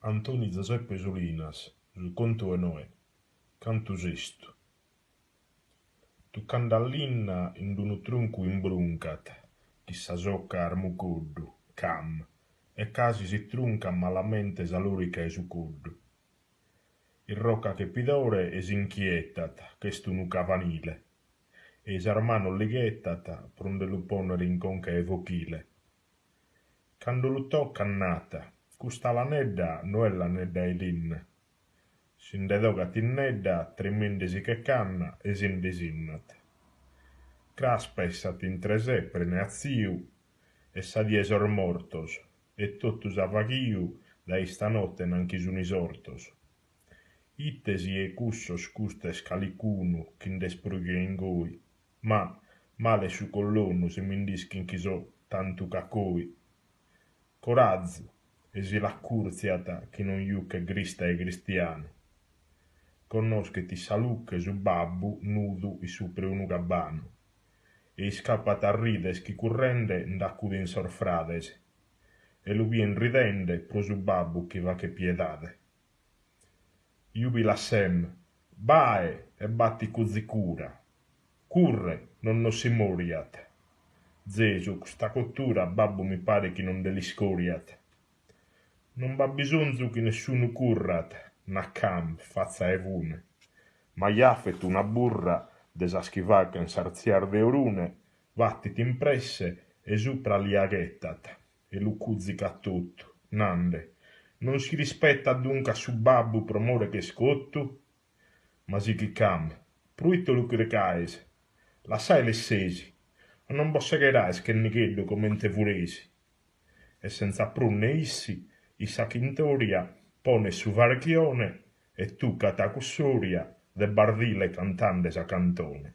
Antoni Zosepe Solinas, Su contu 'e Noè, cantu sestu. Tuccande a linna in unu truncu imbruncat, chin sa soca a armucoddu, Cam, e casi si truncat malamente sa lorica 'e su coddu. Irrocat che pidore e s'inchietat, ch'est unu cavanile, e-i sas manos li ghettat pro nde lu ponnere in conca 'e fochile. Cando lu tocat nat, custa lanedda no est lanedda 'e linna. Si nde dogat innedda tremendesi che canna e si nde sinnat. Cras pessat intre sé prenu 'e aziu, est sa die 'e sos mortos e totu s'avaghiu dae istanotte nanchi sun isortos. Ite si 'e cussos custu est calicunu chi nd'est proghiu in goi, ma, male su collonu si mi nd'ischin chi so tantu cacoi. Corazu! E si l'accurtziat chi non juchet grista 'e cristianu. Connoschet in sa luche su babbu nudu issupra 'e unu cabanu. E iscapat a rider chi currende nd'accudin sos frades. E lu bien ridende pro su babbu chi fachet piedade. Jubilat Sem, Bae e batti cuzicura! Curre, non nos si moriat! Zesu, custa cottura babbu mi paret chi non nde l'iscoriat. Non b'at bisonzu chi nessunu currat, nat Cam, fatza 'e fune. Ma Jafet una burra de sas chi fachen sas tzias de Orune, vatit in presse e supra lia ghettat e lu cuzicat totu, nande, Non si rispettat duncas su babbu pro more ch'est cottu? Ma sichit Cam, Proite lu chircaes? Lassae l'essesi, o non bos segheraes ch'est nigheddu comente furesi. E senza prus ne issi, in sa chintoria ponet su farchione e tucat a cussoria de Bardile cantande sa cantone.